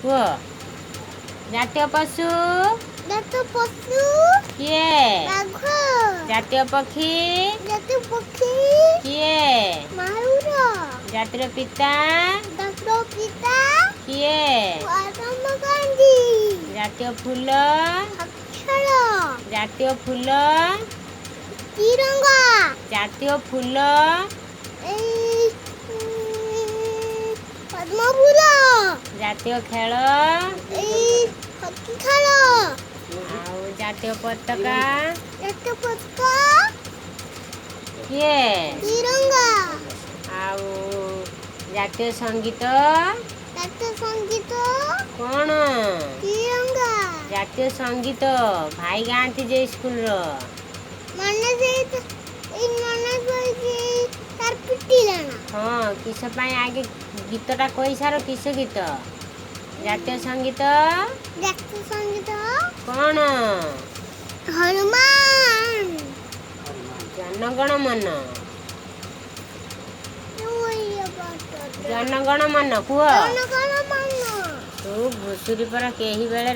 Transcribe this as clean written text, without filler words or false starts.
କୁହ, ଜାତୀୟ ପଶୁ? ଜାତୀୟ ପଶୁ। କିଏ? ବାଘ। ଜାତୀୟ ପକ୍ଷୀ? ଜାତୀୟ ପକ୍ଷୀ। କିଏ? ମୟୂର। ଜାତିର ପିତା? ଜାତୀୟ ପିତା। କିଏ? ମହାତ୍ମା ଗାନ୍ଧୀ। ଜାତୀୟ ଫୁଲ? ଅକ୍ଷର। ଜାତୀୟ ଫୁଲ? ତିରଙ୍ଗା। ଜାତୀୟ ଫୁଲ? ଏଇ ପଦ୍ମ ଫୁଲ। ଜାତୀୟ ଖେଳ? ଏଇ ହକି ଖେଳ। ଆଉ ଜାତୀୟ ପତାକା? ଜାତୀୟ ପତାକା। କିଏ? ତିରଙ୍ଗା। ଆଉ ଜାତୀୟ ସଙ୍ଗୀତ? ଜାତୀୟ ସଙ୍ଗୀତ। କ'ଣ? ତିରଙ୍ଗା। ଜାତୀୟ ସଙ୍ଗୀତ ଭାଇ ଗାଆନ୍ତି ଯେ ସ୍କୁଲର। ମନେ ସେଇ ଏଇ ମନେ ତାର ପିଟିଲା ନା। ହଁ, କିସ ପାଇଁ? ଆଗେ ଗୀତଟା କହିସାର। କିସ ଗୀତ? ଜାତୀୟ ସଙ୍ଗୀତ। ଜାତୀୟ ସଙ୍ଗୀତ। କ'ଣ? ହନୁମାନ। ଜନଗଣ ମନ। ଜନଗଣ ମନ କୁହ। ଜନଗଣ ମନ। ତୁ ଘୁଷୁରୀ ପରା କେହି ବେଳେ।